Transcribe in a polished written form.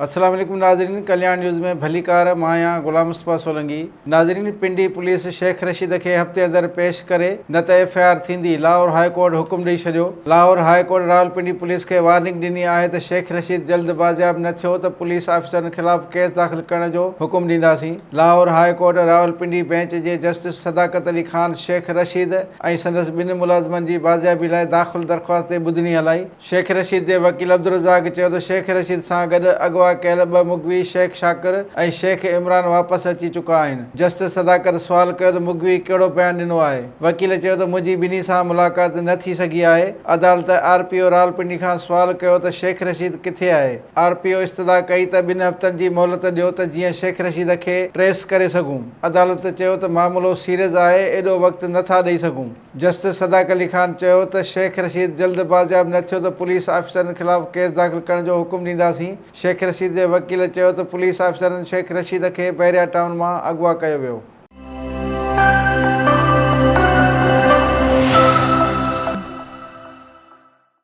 السلام عليڪم ناظرين ڪلياڻ نيوز ۾ ڀليڪار مان آهيان غلام مصطفيٰ سولنگي ناظرين پنڊي پوليس شيخ رشيد کي هفتي اندر پيش ڪري نه ته ايف I R ٿيندي لاهور هاء ڪورٽ حڪم ڏئي ڇڏيو Lahore high court Rawalpindi police کي وارننگ ڏني آهي ته شيخ رشيد جلد بازياب نه ٿيو ته پوليس آفيسرن خلاف ڪيس داخل ڪرڻ جو حڪم ڏينداسين Lahore high court Rawalpindi bench جي جسٽس صداقت علي خان شيخ رشيد ۽ سندس ٻن ملازمن جي بازيابي لاء داخل درخواست تي ٻڌڻي هلائي. شيخ رشيد جي وڪيل عبدالرزاق چيو ته شيخ رشيد سان گڏ اغوا ڪيل ٻه مغوي شيخ شاڪر ۽ شيخ عمران واپس اچي چڪا آهن. جسٽس صداقت سوال ڪيو ته مغوي ڪهڙو بيان ڏنو آهي؟ وڪيل چيو ته منهنجي ٻنهي سان ملاقات نه ٿي سگهي آهي. عدالت آر پي او راولپنڊي کان سوال ڪيو ته شيخ رشيد ڪٿي آهي؟ آر پي او استدعا ڪئي ته ٻن هفتن جي مهلت ڏيو ته جيئن شيخ رشيد کي ٽريس ڪري سگهون. عدالت چيو ته معاملو سيريز آهي ايڏو وقت نه ٿا ڏئي سگهون. جسٽس صداق علي خان چيو ته شيخ رشيد جلد بازياب نه ٿيو ته پوليس آفيسرن خلاف ڪيس داخل ڪرڻ جو حڪم ڏينداسين، شيخ رشيد جي وڪيل چيو ته پوليس آفيسرن شيخ رشيد کي بحريا ٽائون مان اغوا ڪيو ويو.